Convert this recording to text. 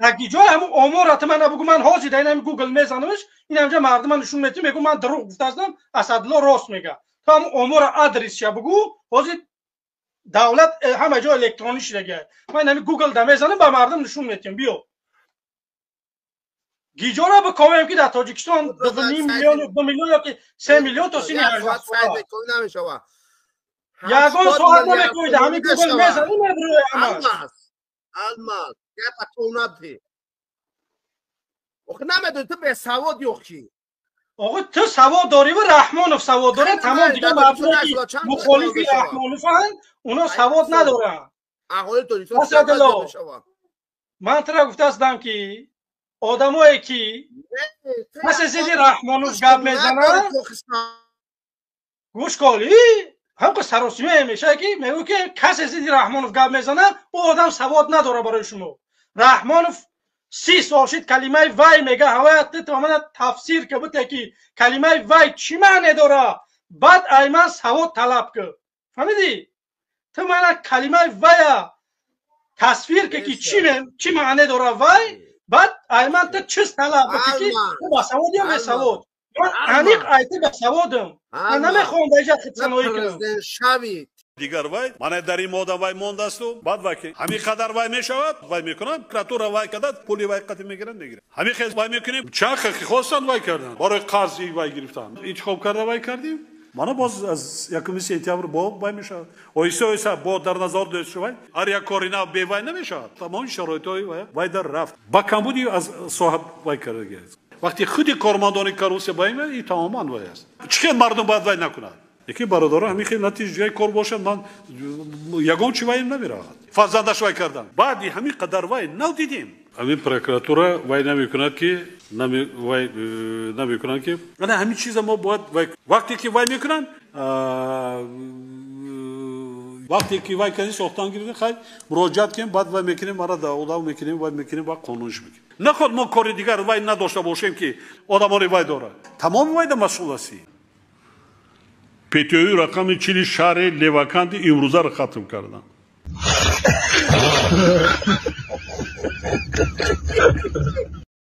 Дар ҷои ҳамун омора ту мана бугӯ, ман ҳозир дар ин Гугл мезанамш, ин ҳамҷа мардума нишон метим, мегӯ ман дурӯғ гуфтаастам, Асадулло рост мега. Ту ҳамун омора адресша бугӯ, ҳозир давлат ҳама ҷо электронӣ шудага. Ман ҳами Гугл да мезанам, ба мардум нишон метим. Биё гиҷора биковем, ки дар Тоҷикистон 2,5 миллион, 2 миллион ёки 3 миллион то сини 18. Ягон соат намекоида, ҳами Гугл мезанӣ, мебироя ҳамаш. Алмаз, гапа то набди. Охи намедони, ту бесавод ёхи. Оғо, ту савод дорӣ ва Раҳмонов савод дорад, тамом. Дигар мардуме ки мухолифи Раҳмонованд, уно савод надоранд. Асадулло, ман тура гуфтаастам, ки одамое ки касе зидди Раҳмонов гап мезанад, гӯш кол, ҳамқа саросимае мешавад, ки мегӯ, ки касе зидди Раҳмонов гап мезанад, ӯ одам савод надорад. Барои шумо Раҳмонов 30 сол шид, калимаи вай мега, ҳавая мана тафсир ка буте, ки калимаи вай чӣ маъне дора, баъд ай ман савод талаб ки. Фаҳмидӣ? Ту мана калимаи вая тасвир ка, ки чӣ маъне дора вай, баъд ай ман ту чиз талаб ки, ки ту басавод ё бесавод. Ман аниқ ай ту басаводам, ман намехоҳам ба иҷа худсаноӣ кунам. Дигар вай мана дар ин мода вай мондасту, баъд вай ки ҳамин қадар вай мешавад, вай мекунанд, прокуратура вай кардад, пули вай қатӣ мегиранд, мегиранд. Ҳамин хел вай мекунем. Чанд хел ки хостанд, вай карданд, барои қарзи вай гирифтан интихоб карда вай кардем. Мана боз аз 1 сентябр бо вай мешавад, оҳиста оҳиста бо дар назар дошта вай ҳар як кори нав бевай намешавад. Тамоми шароитҳои вай дар рафт ба камбуди аз соҳа вай кардаги. Вақте худи кормандони коррупсия ба ин тамоман вай аст, чӣ хел мардум бояд вай накунад? Яке бародаро ҳамин хел натиҷаи кор бошад, ман ягон чи вайм намеравад. Фарзандаш вай кардан, баъди ҳамин қадар вай нав дидем, ҳамин прокуратура вай намекунад, ки вай намекунад, ки ана ҳамин чиза мо бояд вай. Вақте ки вай мекунанд, вақте ки вай кардем, сохтан гирифтем, хай муроҷиат кунем, баъд вай мекунем, мара даъват мекунем, вай мекунем ва қонуниш мекунем. Наход мо кори дигар вай надошта бошем, ки одамони вай дорад, тамоми вайда масъул ҳастӣ. ПТУ рақами 40 шаҳри Леваканди имрӯзаро хатм кардам.